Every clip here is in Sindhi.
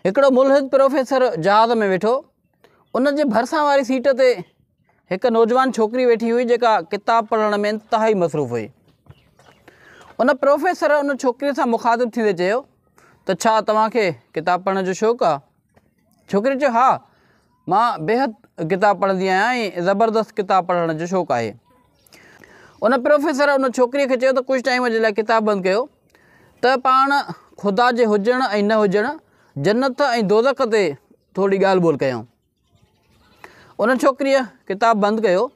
هڪڙو ملحد پروفيسر جهاز ۾ ويٺو. ان جي ڀرسان واري سيٽ تي هڪ نوجوان ڇوڪري ويٺي هئي جيڪا ڪتاب پڙهڻ ۾ انتهائي مصروف هئي. ان پروفيسر ان ڇوڪريء سان مخاطب ٿيندي چيو ته ڇا توهان کي ڪتاب پڙهڻ جو شوق آ؟ ڇوڪري چيو ها مان بيحد ڪتاب پڙهندي آهيان ۽ زبردست ڪتاب پڙهڻ جو شوق آهي. ان پروفيسر ان ڇوڪريء کي چيو ته ڪجهه ٽائيم جي لاء ڪتاب بند ڪيو ته پاڻ خدا جي هجڻ ۽ نه هجڻ، جنت ۽ دوزخ تي ٿوري ڳالهه ٻولهه ڪيون. ان ڇوڪريء ڪتاب بند ڪيو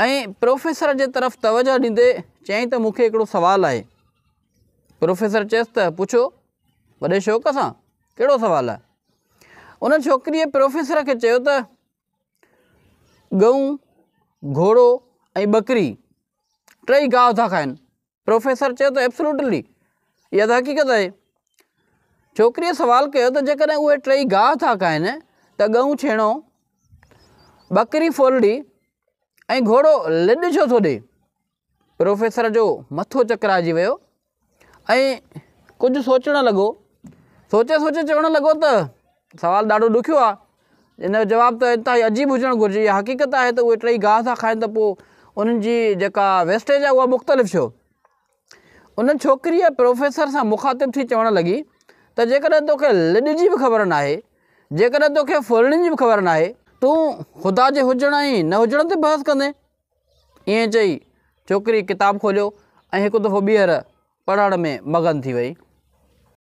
۽ پروفيسر جي طرف توجهه ڏيندي چيائين ته مون کي هڪڙو سوال آهي. پروفيسر چيس ته پڇو، وڏي شوق سان، ڪهڙو سوال آهي؟ ان ڇوڪريء پروفيسر کي چيو ته ڳئون، گهوڙو ۽ ٻڪري ٽئي گاهه ٿا کائن. پروفيسر چيو ته ايبسلوٽلي اها ته حقيقت آهي. ڇوڪريء سوال ڪيو ته جيڪڏهن اهي ٽئي گاهه ٿا کائن ته ڳئون ڇيڻو، ٻڪري ڦولڙي ۽ گهوڙو لڏ ڇو ٿو ڏئي؟ پروفيسر جو مٿو چڪرائجي ويو ۽ ڪجهه سوچڻ لڳو. سوچي سوچي چوڻ لڳو ته سوال ڏاڍو ڏکيو آهي. ان جو جواب ته انتهائي عجيب هجڻ گهرجي. اها حقيقت آهي ته اهي ٽئي گاهه ٿا کائن ته پوء انهن جي جيڪا ويسٽيج آهي اها مختلف ڇو؟ ان ڇوڪريء پروفيسر سان مخاطب ٿي چوڻ لڳي ته جيڪڏهن توکي لڏ جي به خبر ناهي، جيڪڏهن توکي ڦولڙين جي به خبر ناهي، تون خدا جي هجڻ ۽ نه هجڻ تي بحث ڪندين؟ ائين چئي ڇوڪري ڪتاب کوليو ۽ هڪ دفعو ٻيهر پڙهڻ ۾ مگن ٿي وئي.